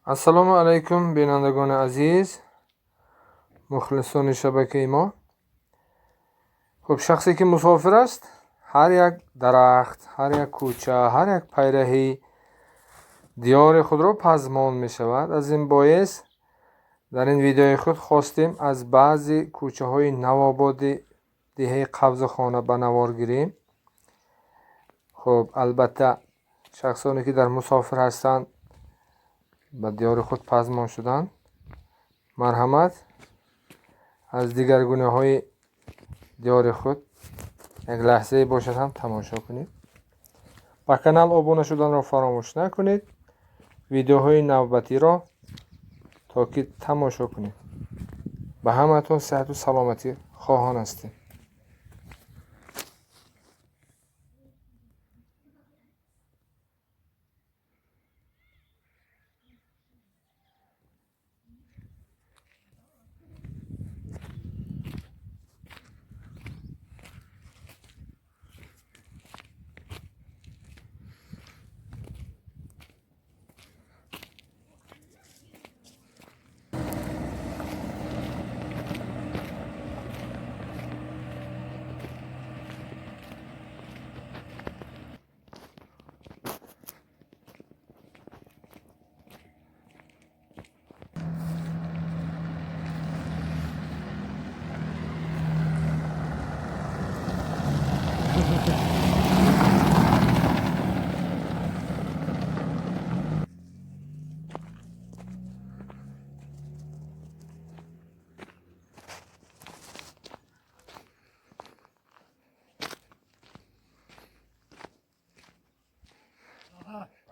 Ассалому алайкум, бинандагони азиз, мухлисони шабакаи мо. Хуб, шахсе ки мусофир аст, ҳар як дарахт, ҳар як кӯча, ҳар як пайраҳи диёри худро пазмон мешавад. Аз ин боис дар ин видеои худ хостем аз баъзе кӯчаҳои навободи деҳаи Қавзихона ба навор гирем. Хуб, албатта шахсоне ки дар мусофир ҳастанд ба диёри худ пазмон шуданд. Марҳамат, аз дигаргунаҳои диёри худ як лаҳзае бошад ҳам тамошо кунед. Ба канал обуна шуданро фаромӯш накунед. Видеоҳои навбатиро то ки тамошо кунед. Ба ҳаматон сиҳату саломатӣ хоҳон ҳастем.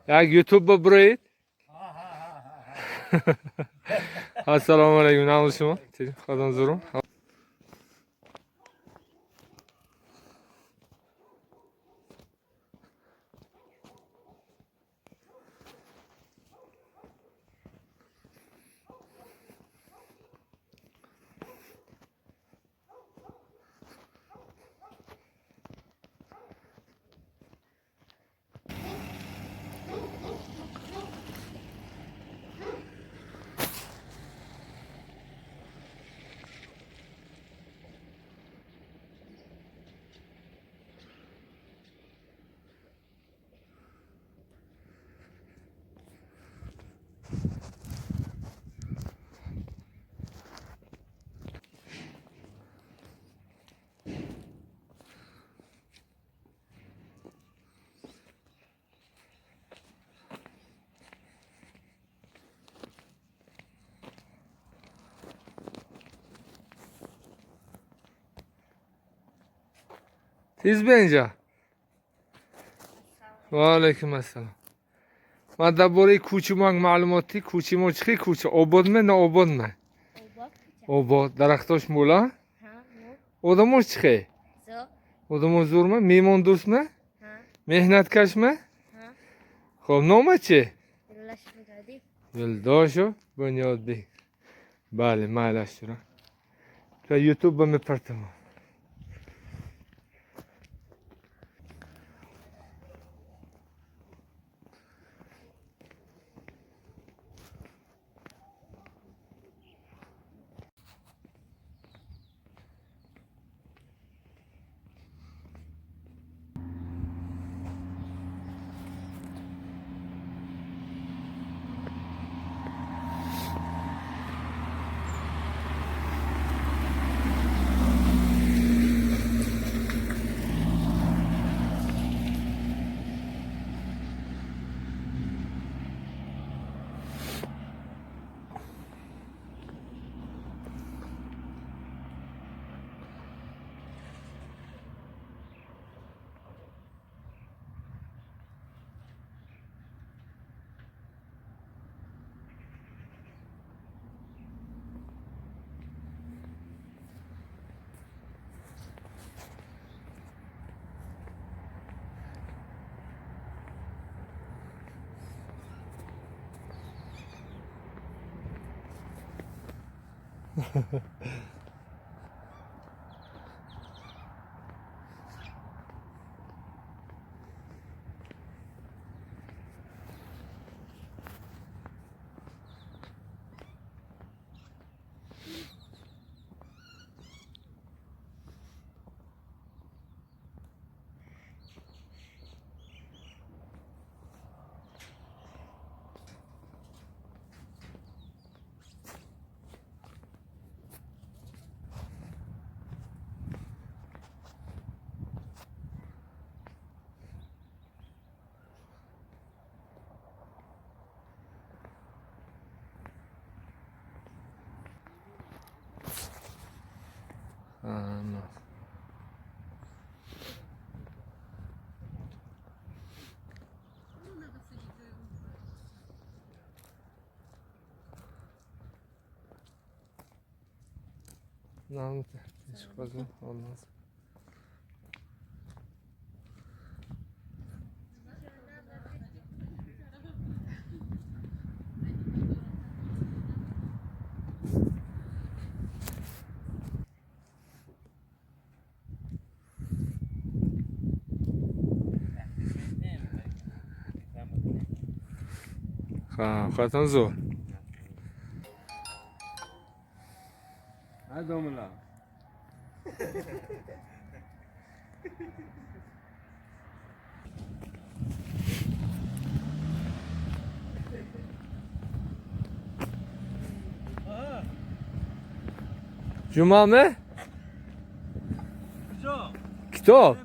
Як ютуб бибуред. Ассалому алайкум, намоз шумо. Худо зурум. Тез бия инҷа. Ва алайкум ассалом. Ман дар бораи кӯчи мо як маълумотӣ. Кӯчи мо чӣ хел кӯча? Обод ме, наобод ме? Обод. Дарахтош мӯла? Одамош чӣ хел? Одамош зур ме? Меҳмондӯст ме? Меҳнаткаш ме? Хоб, нома чӣ? Юлдошу Бунёдбек. Бале, майлаш шура. То ютуб ба мепартамам. خاتون زور. جمعه مه؟ کتاب؟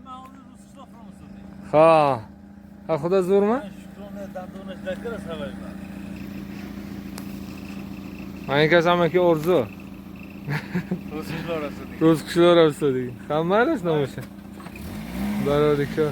ها خدا زور مه؟ من کس همه که ارزو روز کشلار رسیدی. خمرش نماشه. برای که